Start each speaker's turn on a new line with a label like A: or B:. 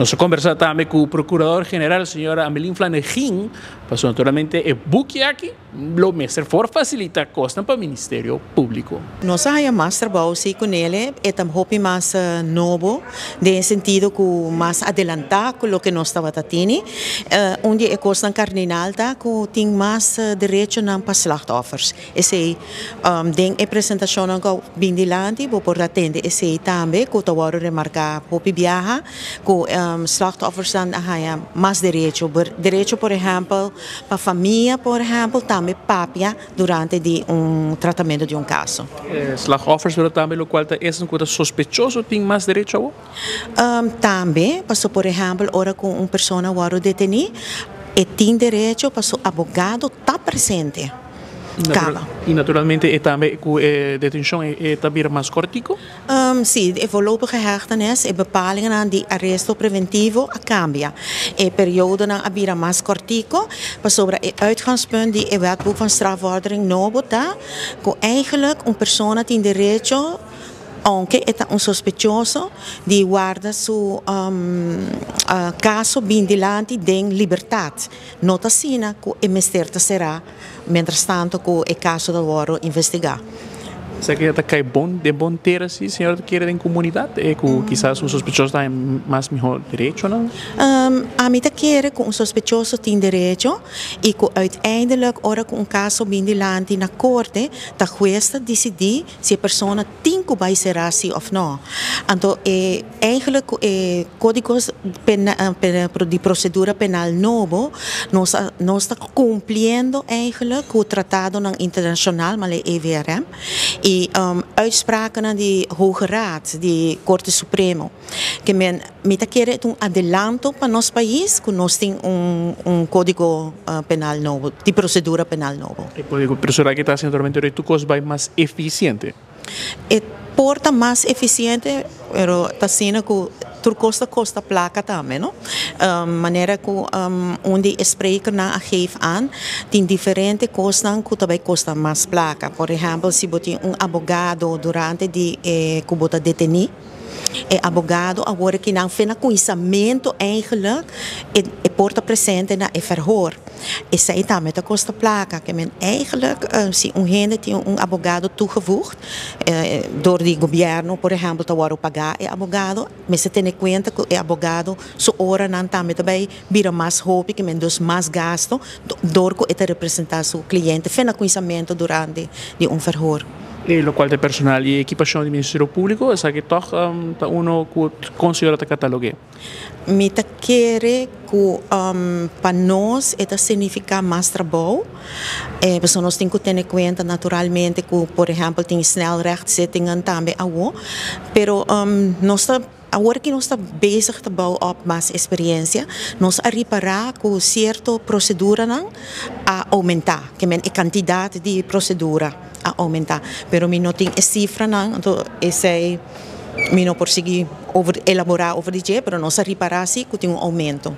A: Nos a kombersá tambe ku Prokurador General señora Amelin Flanegin, pasobra naturalmente e buki aki lo mester for fasilitá kosnan pa Ministerio Públiko.
B: Nos a haña mas trabou si ku nele, e ta hopi mas nobo den e sentido ku mas adelantá ku loke nos tabata tini. Un di e kosnan kardinal ta ku tin mas derechonan pa slachtoffers. Esei den e presentashonnan ku a bin dilanti bo por atende esei tambe ku ta wòrdu remarká hopi biaha ku slachtoffersnan a haña mas derecho. Derecho por ehèmpel pa famia por ehèmpel tambe papia durante di un tratamentu di un kaso.
A: Slachtoffers pero tambe lokual ta esnan ku ta sospechoso tin mas derecho awor?
B: Tambe paso por ehèmpel ora ku un persona wòrdu detení e tin derecho pa su abogado ta presente. Caba.
A: Y naturalmente e tambe cu e detencion e ta bira mas cortico?
B: Sí, e voorlopige hechtenis, e bepalingennan di aresto preventivo a cambia. E periodonan a bira mas cortico pasobra e uitgangspunt di e Wetboek van Strafvordering nobo ta cu eigenlijk un persona tin derecho, Ounke e ta un sospechoso di warda su kaso bin dilanti den libertat, no ta asina ku e mester ta será mientrastanto ku e kaso ta wòrdu investigá.
A: Esaki a ta kai bon den bon tera si señora ta kere den komunidat e ku kisas un sospechoso ta haña mas mihó derechonan?
B: Ami ta kere ku un sospechoso tin derecho i ku uiteindelijk ora ku un kaso bin dilanti na korte ta hues ta disidí Si e persona tin ku bai será si òf nò. Anto e eigenlijk ku e kódigo di prosedura penal nobo nos a nos ta kumpliendo eigenlijk ku tratadonan internashonal male EVRM i uitsprakennan di Hoge Raad di Korte Supremo. Ke men mi ta kere ta un adelanto pa nos pais ku nos tin un un kódigo penal nobo, di prosedura penal nobo.
A: E kódigo prosedura aki ta hasi naturalmente ora tur kos bai mas efisiente.
B: E por ta mas efisiente, pero ta asina ku tur kos ta kosta plaka tambe, no? Manera ku un di e sprekernan a geef aan, tin diferente kosnan ku ta bai kosta mas plaka. Por ehèmpel, si bo tin un abogado durante di e ku bo ta detení, E abogado awor aki nan fe na kuinsamentu eigenlijk e por ta presente na e verhoor. Esei tambe ta kosta plaka. Ke men eigenlijk si un hende tin un abogado toegevoegd dor di gobièrnu por ehèmpel ta wòrdu pagá e abogado, mester tene kuenta ku e abogado su oranan tambe ta bai bira mas hopi ke men dus mas gasto dor ku e ta representá su kliente fe na kuinsamentu durante di un verhoor.
A: E lokual ta e personal i ekipashon di Ministerio Públiko, esaki tòg ta uno ku konsidera ta katalog'é.
B: Mi ta kere ku pa nos e ta signifiká mas trabou, pasobra nos tin ku tene kuenta naturalmente ku por ehèmpel tin snelrechtzittingen tambe awo, pero nos ta. Awor ki nos ta bezig ta bou op mas experiencia, nos a ripara cu cierto proceduranan a aumenta, ke men e cantidad di procedura a aumenta, pero mi no tin e cifranan, anto esey mi no por sigui over elabora over di dje, pero nos a ripara si cu tin un aumento.